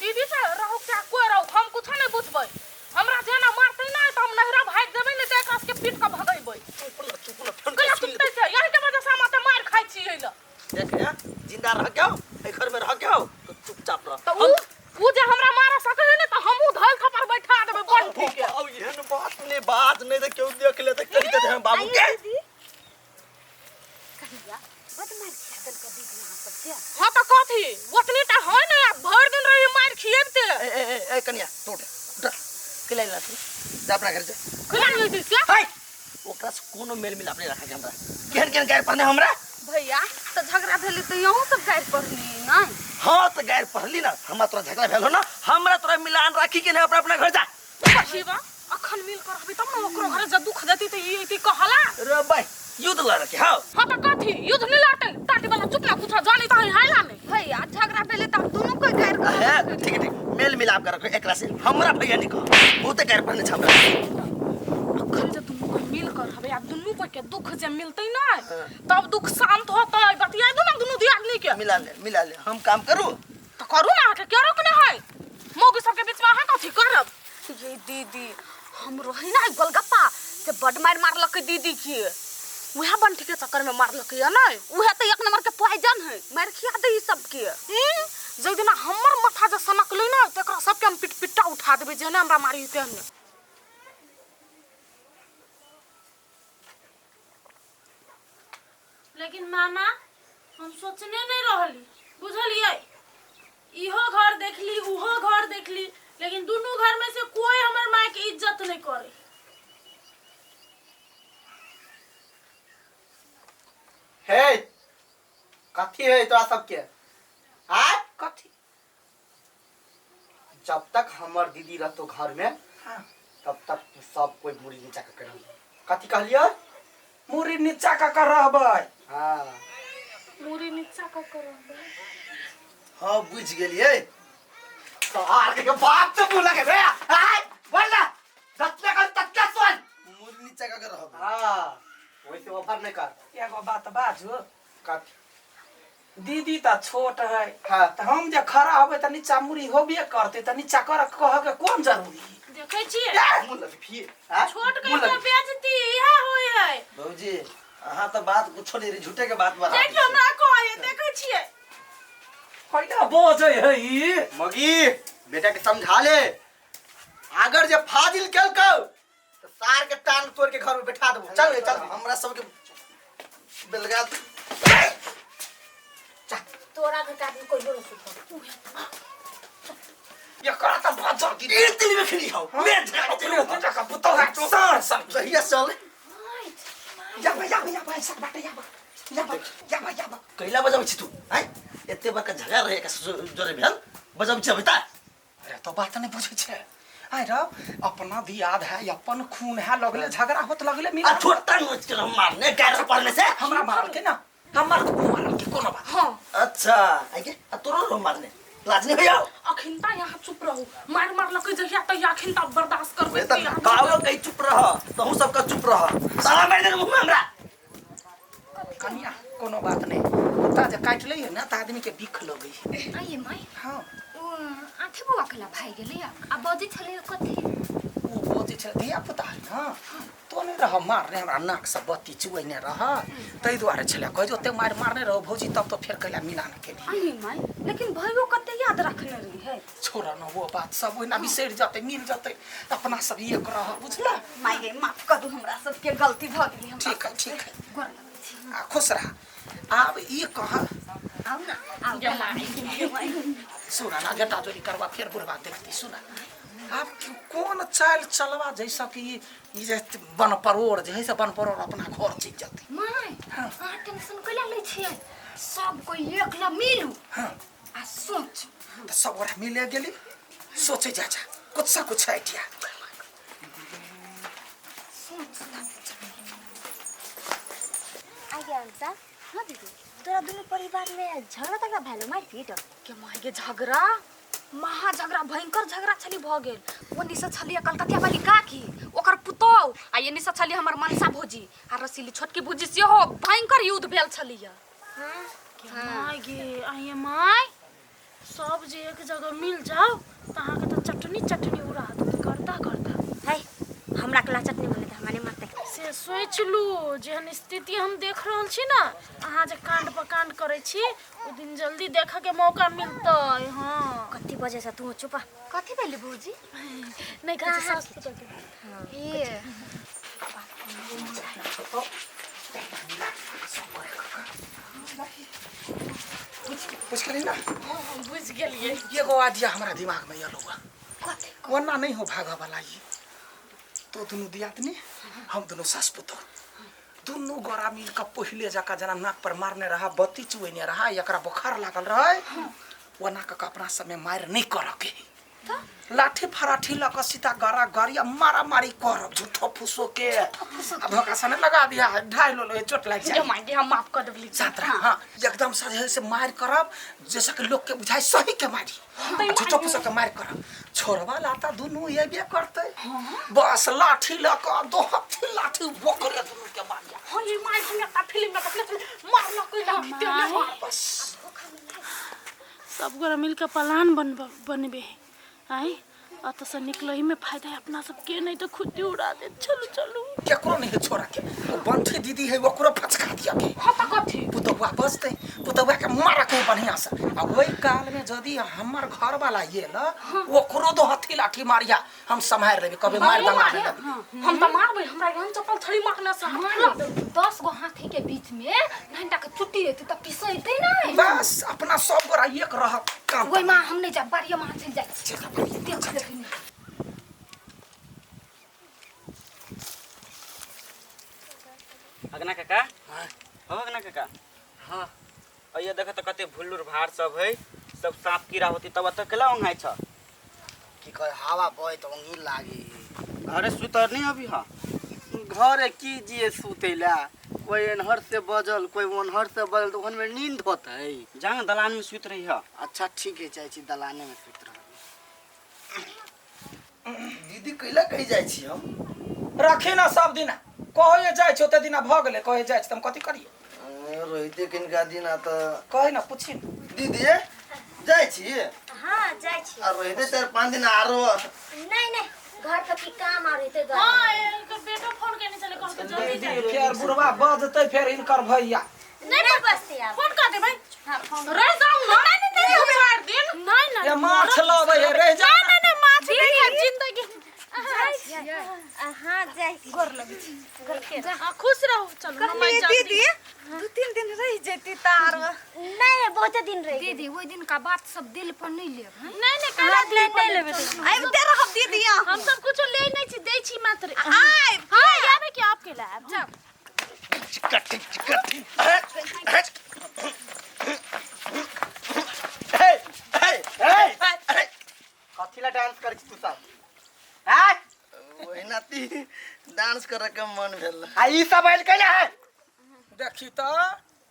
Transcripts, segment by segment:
दीदी से रहू चाहे कोई रहू, हम कुछो नहीं बुझबै। हमरा जेना मारतै ना तऽ हम नहिरा भागि जेबै, नहि तऽ एकरा सबके पीट कऽ भगेबै। चुप न, चुप न, फेर कहिया सुनि चुपतै छै? यही के वजह से हम एते मारि खाइ छी एहि लए। देख रे, जिंदा रह के हो, एहि घर में रह के हो तो चुपचाप रह। तऽ उ जे हमरा मारऽ सकै है ने, तऽ हमहूँ धल थप्पड़ बैठा देबै बंठी के। आउ, एहन बात नहीं बात, नहीं तो केहू देख ले तो कहि देते हैं बाबू के। कहिया बड मारि खिया देलकै दीदी अहाँ सबके। हाँ तऽ कथी ओतनी टा है ने, आब भरि दिन रही मारि खियेबते। ए ए ए ए कनिया, तू उठ उठ, के ले ला तू, जा अपना घर जा। केना नहीं दै से? हाय, ओकरा से कोनो मेल मिलाप नहीं रखा के हमरा। केहन केहन गारि पढ़ने हमरा? भैया तऽ झगड़ा भेलै तऽ अहूँ सब गारि पढ़ली नहि? हाँ तऽ गारि पढ़ली ना, हमरा तोरा झगड़ा भेल हो ना, हमरा तोरा मिलान राखी के नहीं, अपना अपना घर जा। बहिबा अखन मिल कर रहबै तब ने, ओकरो घरे जब दुख देती तऽ ई अइती कहला। रे भाई, युद्ध लड़ के हाँ। हाँ तऽ कथी युद्ध नहीं लड़तै? टाटी वाला चुप ना, कुछ जानी तऽ हाइला नहीं। भैया झगड़ा भेलै तऽ हम दुनू कोई गारि करब। है ठीक है ठीक, मेल मिलाप कर रखो एकरा से, हमरा भैया नहीं कह, बहुते गारि पढ़ने छ हमरा। अखन जे दुनू कोई मिल कर रहबै आ दुनू कोई के दुख जे मिलतै ना, तब दुख शांत होतै। बतिया दू ना दुनू दियादनी के। मिला ले, मिला ले, हम काम करू। तऽ करू ना, अहाँके के रोकने है? मौगी सबके बीच में अहाँ कथी करब? ये दीदी, हम रही ना गोलगप्पा से बड मारि मारलकै दीदी के। उएह बंठी के चक्कर में मारलकै या नहीं? उहे तऽ एक नंबर के पॉइजन है, मारि खिया दे ई सबके। जाहि दिना हमर माथा जे सनकलै ना, तकरा सबके हम पिट पिट्टा उठा देबै, जेहने हमरा मारी तेहने। लेकिन मामा, हम सोचने नहीं रहली, बुझलियै? इहो घर देखली, उहो घर देखली, लेकिन दुनू घर में से कोई हमर माय के इज्जत नहीं करे। हे, कथी है तोरा सबके? आय? कथी? जब तक हमर दीदी रहतो घर में, हाँ। तब तक तू सब कोई मुड़ी नीचा कर रही। कथी कहलियै? मुड़ी नीचा कऽ के रहबै। हाँ। मुड़ी नीचा कऽ के रहबै। हाँ बुझ गेलियै। सार के बाप तो बोला के रे, आय बोल ना, जतना कर ततना सुन। मुड़ी नीचा कऽ के रहबै। हाँ, वैसे ओवर नहीं कर। एगो बात बाजू? कथी? दीदी तऽ छोट है। हाँ। तऽ हम जे खड़ा होबै तऽ नीचा मुड़ी होबे करतै, तऽ नीचा कर कह के कोन जरूरी? देखै छियै? मुँह लग फिर, हाँ? छोट के मुँह लग। बेइज्जती इहा होय है। भौजी, अहाँ तऽ बात कुछो नहीं, झूठे के बात बता। देखियौ हमरा कहै, देखै छियै? कैला बजै है ई? मगी, बेटा के समझा ले, अगर जे फाजिल केलकौ तो सार के टांग तोड़ के घर में बैठा देबो। चल रे चल। हमरा सबके बेलगा। तोरा घर के आदमी कहियो नहीं सुनतो। एकरा तऽ बजर दी। एक दिन में खेली हो मैं झगड़ा के अपने बेटा का पुतोह है, सार सब। जहिया चल। याबा याबा याबा, ऐसा बाटे याबा याबा याबा याबा। कैला बजाबै छी तू? आँय, एते बड़का झगड़ा रहे एकरा जोरे भेल, बजाबै छी अभी ता? अरे तो बात नहीं बुझे छे। आय रे, अपना दियाद है, अपन खून है, लगले झगड़ा होत लगले मिला। आ छोट टांग नोच के हम मारने गार पड़ने से। हमरा मारल के ना, हम मारल के मारल के कोनो बात। हाँ। अच्छा, आइ के आ तोरो रो मारने लाज नहीं होइयो? अखिनता यहाँ चुप रहू, मार मार लकै जहिया तहिया अखिनता बर्दाश्त करबै। त बाबू कहीं चुप रह, तहु सबका चुप रह, साला मार दे मुंह में हमरा। कनिया कोनो बात नहीं, कुत्ता जे काटि लै है ना तऽ आदमी के बिख लगै है। आइए माय। हाँ। ओ आठे बौआ केला भागि गेलै आ बजै छलै कथी? ओ बजै छलै धिया पुता है ना, तो नहीं रह मारने, हमरा नाक से बत्ती चुएने रह, ताहि दुआरे छलै कहै जे ओते मारि मारने रहो भौजी, तब तो फेर कैला मिलान केली। आइए माय, लेकिन भयो कते याद रखने रही है। छोड़ न वो बात सब, ओहिना बिसरि जतै, मिल जतै, अपना सब एक रह, बुझला? माय गे, माफ कर दू, हमरा सबके गलती भऽ गेलै हमरा ठीक है, सबसे। ठीक है। गोर लगै छी। आ खुश रह। आब ई कह। आउ ना, आउ ना। सुना ना, जटा जोरी करवा फेर बुढ़वा देखती। सुना, आब कोन चाल चलवा जैसा कि ई जे बन परोड़ जे है से बन परोड़ अपना घर चलि जेतै। माय। हाँ। अहाँ टेंशन कैला लै छियै? सब कोई एकला मिलू। हाँ। आ सोच। तऽ सब गोरा मिले गेली, सोचे जा जा कुछ सा कुछ आइडिया। सोच। आगे अंसा। हाँ दीदी, तोरा दुनू परिवार में झगड़ा तगड़ा भेलो मारपीट? के माय गे, झगड़ा महा झगड़ा, भयंकर झगड़ा छली भऽ गेल। ओनी से छलियै कलकतिया वाली काकी, ओकर पुतोहु, आ एनी से छलियै हमर मनसा भौजी आ रसीली छोटकी भौजी, सेहो भयंकर युद्ध भेल छलियै। के माय गे, आइए माय, सब जे एक जगह मिल जाओ तऽ अहाँके तऽ चटनी चटनी उड़ा देत करता करता। है, हमरा कला चटनी बनेतै, हमरा नहि मारतै। से सोचि लू, जेहन स्थिति हम देख रहल छी ने, अहाँ जे कांड पर कांड करै छी, ओ दिन जल्दी देखऽके मौका मिलतै। हँ, कथी बजे से तू चुपा। कथी भेलै भौजी? नहि कहै छै सास पुतोहके। ए बुझ गेली ना? बुझि गेलियै। एगो आइडिया हमरा दिमाग में एलो हुआ। ओना नहीं हो भागा वाला ये तो दुनू दियादनी, हम दुनू सास पुतोह दुनू गोरा मिल के पहिले जका जना नाक पर मारने रहा, बत्ती चुएने रहा, एकरा बुखार लागल रहे, ओना के अपना समय मार नहीं कर के लाठी फराठी लऽ कऽ सीधा गरा गरी आ मारा मारी करब झूठो फूसो के, आ धोखा से लगा दिया ढाई लो लो चोट लागि जाए। मांगे हम माफ कर देबली। सातरा हाँ, एकदम से से मार करब जैसा कि लोग के बुझाई सही के मारी, आ झूठो फूसो के मार करब। छोड़वा लाता दुनू एबे करते, बस लाठी लऽ कऽ दो हथी लाठी ओकरे दुनू के मारिया। हाँ ये मार, हम एकटा फिल्म में देखले छली, मारलक कोई लाठी ते मार। बस सब गोरा मिलके प्लान बनब बनबे आइ, अतऽ से निकलही में फायदा है अपना सबके, नहीं तो खुद ही उड़ा दे। चलू चलू। केकरो नहीं है छोड़ा के, ओ बंठी दीदी है ओकरो फचका दिया के। हाँ तऽ कथी? पुतहुआ बचते, पुतहुआ के मारा के बढ़िया से, आ ओहि काल में यदि हमर घर वाला ये न ओकरो दो हथी लाठी मारिया, हम सम्हारि लेबै, कभी मार दंगा नहीं लेबै। हम तऽ मारबै, हमरा एहन चप्पल थोड़ी मारने से हाथ फुला देबै। 10 गो हाथी के बीच में नंटा के चुट्टी एतै तऽ पिसैतै नहि। बस अपना सब गोरा एक रहब काम। ओहि माँ हम नहि जायब, बाड़िए माँ चलि जाइ छी। देख लेबै। अगना काका, हो अगना काका। हाँ। अइयो देख तऽ कते भुल्लुर भार सब है, सब साँप कीड़ा होती तब एतऽ केला ओंघाइ छ? की कहे, हवा बहे तऽ ओंघी लागे। घरे सुतर नहीं अभी? हाँ घरे की जिए सुतैला, कोई एनहर से बजल कोई ओनहर से बजल तऽ ओहन में नींद होतै। जा ना दलान में सुत रही है। अच्छा ठीक है, जाइ छी दलाने में सुत रहबै। दीदी कैला कहि जाइ छी हम? रखी ना सब दिना कहे जाइ छी, ओते दिना भऽ गेलै कहे जाइ छी, तऽ हम कथी करियै? रोहिते किनका दिना तऽ कहे ना, पूछी ना। दीदी जाइ छी? हाँ जाइ छी। आ रोहिते 4-5 दिन आरो। नहीं नहीं, घर के की काम आर हेतै दुआरे। हाँ, एकर बेटो फोन केने छलै, कहलकै जल्दी जाइ। फेर बुढ़वा बजतै फेर हिनकर भैया। नहीं बसते आब। फोन कर देबै। हाँ फोन। रह जाउ ना, नहीं नहीं 4 दिन। नहीं नहीं, ये माछ लबै है, रह जाउ। नहीं नहीं, माछ नहीं खाएब जिंदगी। हाँ जाइ छी। गोर लगै छी। हाँ, खुश रहू। चलू ना माय कहलियै जल्दी। दीदी 2-3 दिन रहि जैती तऽ आरो। नहीं बहुते दिन रहि। दीदी ओहि दिन का बात सब दिल पर नहीं लेब। हैं? नहीं नहीं, काला दिल पर नहीं लेबै। आबिते रहब दीदी अहाँ। हम सब कुछो ले नहीं छी, दै छी मात्र। आइब। हाँ आबे के आपके लायब। जाओ। कट्टी कट्टी। कथी ला डांस करै छी तू सब? आँय? ओहिना ती डांस करे के मन भेल। आ ई सब आयल कैला है? देखी तऽ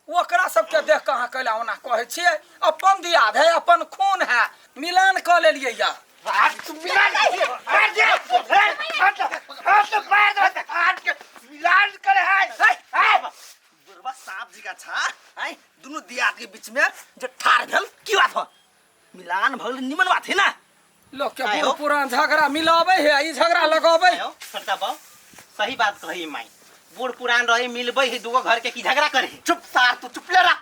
ओकरा सबके देख कऽ अहाँ कैला ओना कहै छियै? अपन दियाद है, अपन खून है, मिलान कऽ लेलियै या। आज तू मिलान मार दे, हाथ हाथ मार दे, हाथ के मिलान करे है। हे बुढ़वा साहब जी का छा आइ दुनू दियाद के बीच में जे ठार भेल की बात हो? मिलान भगल निमन बात है ना। लोग के आयो। बूढ़ पुरान झगड़ा मिलाबै है, ई झगड़ा लगाबै है। आयो, छोटका बाबू सही बात कही माई, बूढ़ पुरान रहे मिलबै है दूगो घर के की झगड़ा करे। चुप सार तू चुप ले रहा।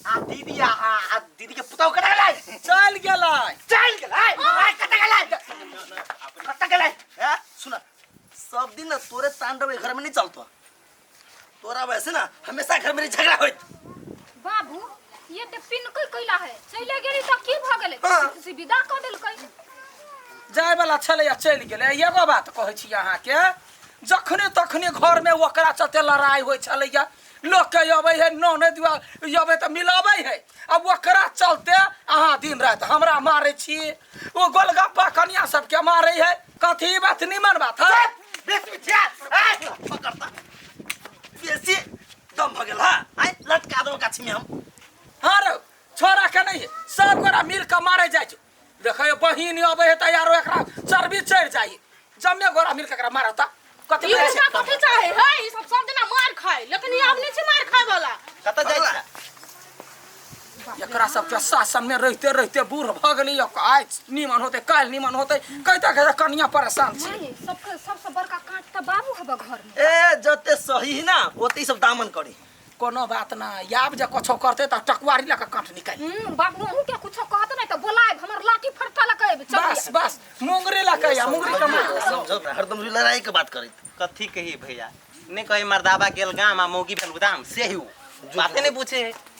आ दीदी आ आ दीदी के पुतौ कत गेलै? चल गेलै। चल गेलै। आ कत गेलै? कत गेलै? हैं सुन, सब दिन ना तोरे तांडव घर में नहीं चलतो, तोरा वैसे ना हमेशा घर में झगड़ा होइत। बाबू ये ते पिनकै कैला है, चले गेली तऽ की भऽ गेलै? हाँ। से विदा कऽ देलकै। जाय वाला छलै आ चलि गेलै। एगो बात कहै छी अहाँके, जखने तखने घर में ओकरा चलते लड़ाई होइ छलैया, लोग के अबै है ननद अबै तऽ मिलाबै है, आ ओकरा चलते अहाँ दिन राति हमरा मारै छी, ओ गोलगप्पा कनिया सबके मारै है। कथी बात निमन बात है? पकड़ता बेसी दम भ गेल। हाँ आइ लटका देबो गाछी में हम। हाँ रो छोरा के नहीं है, सब गोरा मिल के मारे जाइ छौ। देखै बहिन अबै है तऽ आरो एकरा चर्बी चढ़ि जाइ, जम्मे गोरा मिल के एकरा मारता। कथी ई कहै छै? बुढ़वा कथी चाहे है? ई सब सब दिना मार खाए, लेकिन ई आब नहि छै मार खाए वाला। कतऽ जाइ छै? एकरा सबके शासन में रहते रहते बूढ़ भऽ गेली। आइ नीमन होते, काल्हि नीमन होते, कहते कहते कनिया परेशान छै। माय, सबके सबसे बड़का कांट त बाबू हबे घर में। ए जते सही ना ओते ई सब दामन करी। कोनो बात ना, आब जे कछो करते त टकवारी लऽ के कांट निकालि। बाबू अहूँ के कुछो कहत नहीं त बोलायब, हमर लाठी फटका लऽ के अयबै। चल। बस बस, मुंगरी लऽ के आ मुंगरी के मार। समझो ना, हरदम लड़ाई के बात करैत। कथी कही भैया, नहीं कही मर्दाबा गेल गाम आ मौगी भेल उदाम, से ही उ बाते नहीं पूछे।